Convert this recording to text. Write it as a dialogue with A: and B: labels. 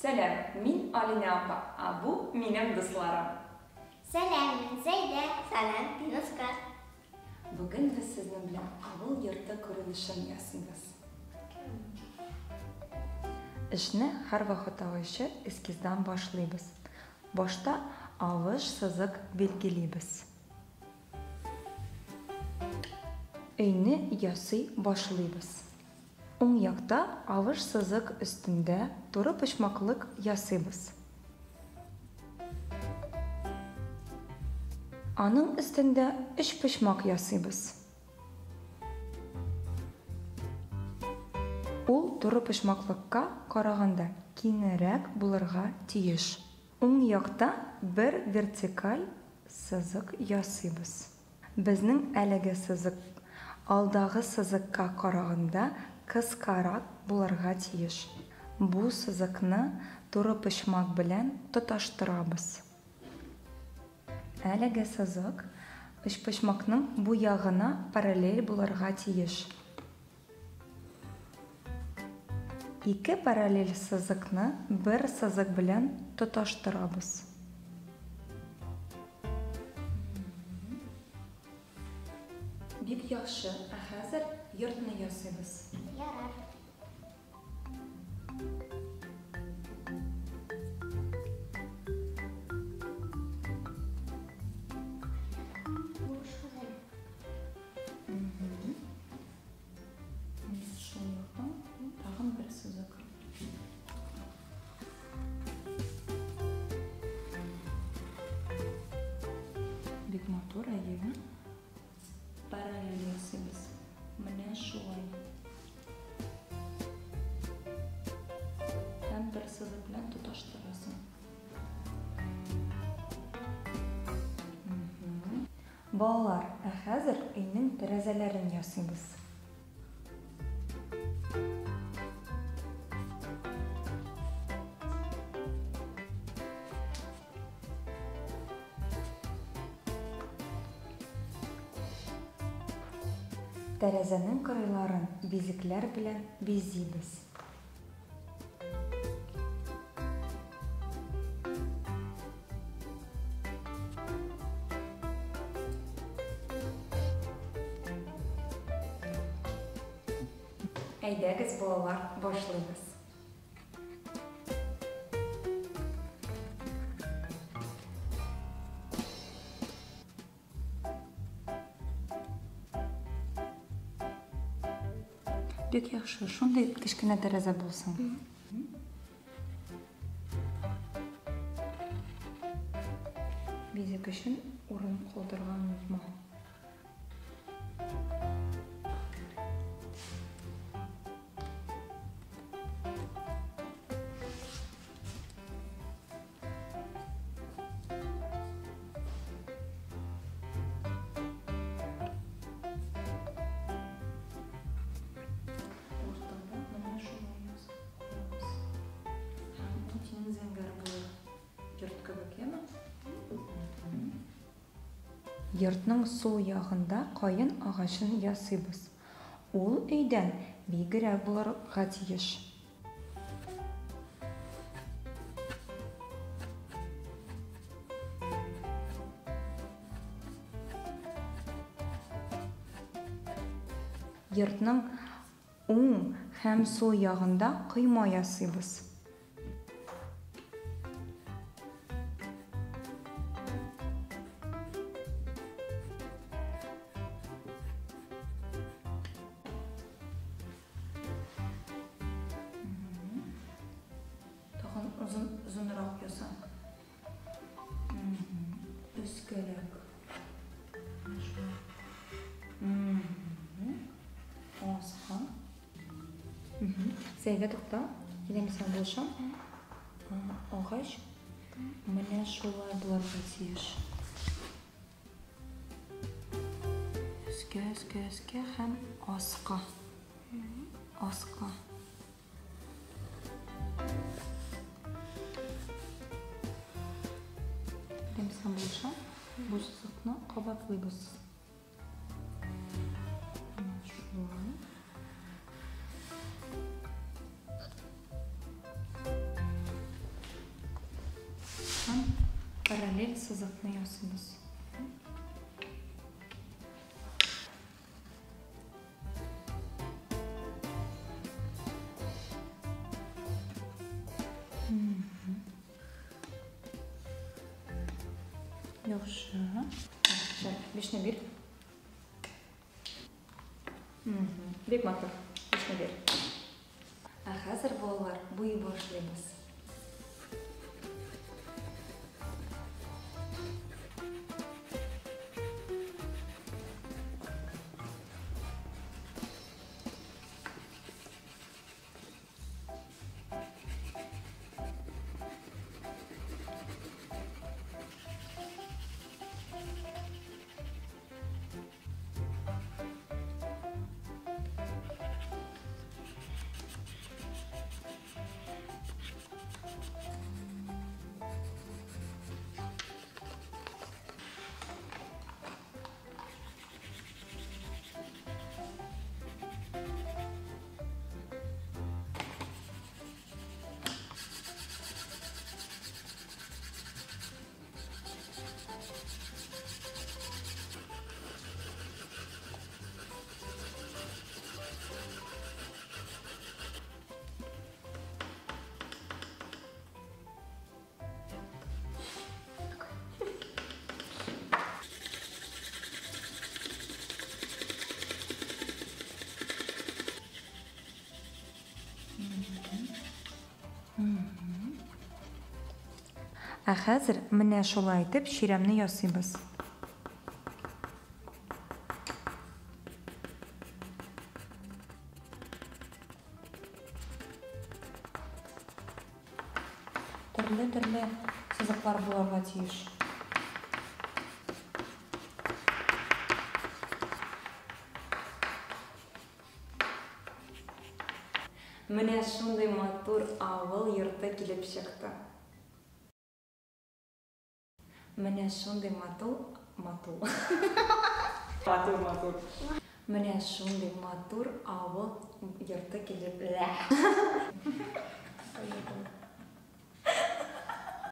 A: Сәлам, мин Алинә апа, ә бу минем дусларым.
B: Сәлам, мин Зәйдә. Сәлам, мин Оскар.
A: Бүген без сезнең белән авыл йорты күренешен ясыйбыз. Эшне һәрвакыттагыча эскиздан башлыйбыз. Башта авыш сызык билгелибез. Өйне ясый башлыйбыз. Уң якта авыш сызык өстендә турыпочмаклык ясыйбыз. Аның өстендә өчпочмак ясыйбыз. Ул турыпочмаклыкка караганда киңрәк булырга тиеш. Уң якта бер вертикаль сызык ясыйбыз. Безнең әлеге сызык алдагы сызыкка караганда кыскарак булырга тиеш. Бу сызыкны турыпочмак белән тоташтырабыз. Әлеге сызык өчпочмакның бу ягына параллель булырга тиеш. Ике параллель сызыкны бер сызык белән тоташтырабыз. Бик яхшы, ә хәзер йортны ясыйбыз.
B: Ярар.
A: Шул яктан тагын бер сызык. Бик матур, әйе. Параллель ясыйбыз. Менә шулай. Һәм бер сызык белән тоташтырасың. Балалар, ә хәзер өйнең тәрәзәләрен ясыйбыз. Тәрәзәнең кырыйларын бизекләр белән бизибез. Әйдәгез, балалар, башлыйбыз. Бик яхшы, шундый кечкенә тәрәзә булсын. Бизәк өчен урын калдырырга онытма. Уртада менә шулай язып куябыз. Һәм ул тиң зәңгәр булыр. Йорт кебек, яме? Йортның сул ягында каен агачын ясыйбыз. Ул өйдән биегрәк булырга тиеш. Йортның уң һәм сул ягында койма ясыйбыз. Тагын озын, озынрак яса. Өскәрәк. Аска. Сәйдә тукта. Киләм сиңа булышам. Агач менә шулай булырга тиеш. Өскә, өскә, өскә һәм аска. Аска. Киләм сиңа булышам. Бу сызыкны кабатлыйбыз. Менә шулай. Параллель сызыкны ясыйбыз. Яхшы. Шәп, бишне бир. Бик матур. Бишне бир. Ә хәзер, балалар, буй башлыйбыз. Ә хәзер менә шулай итеп чирәмне ясыйбыз. Төрле-төрле сызыклар булырга тиеш. Менә шундый матур авыл йорты килеп чыкты. Менә шундый матур, матур. Матур, матур. Менә шундый матур авыл йорты килеп.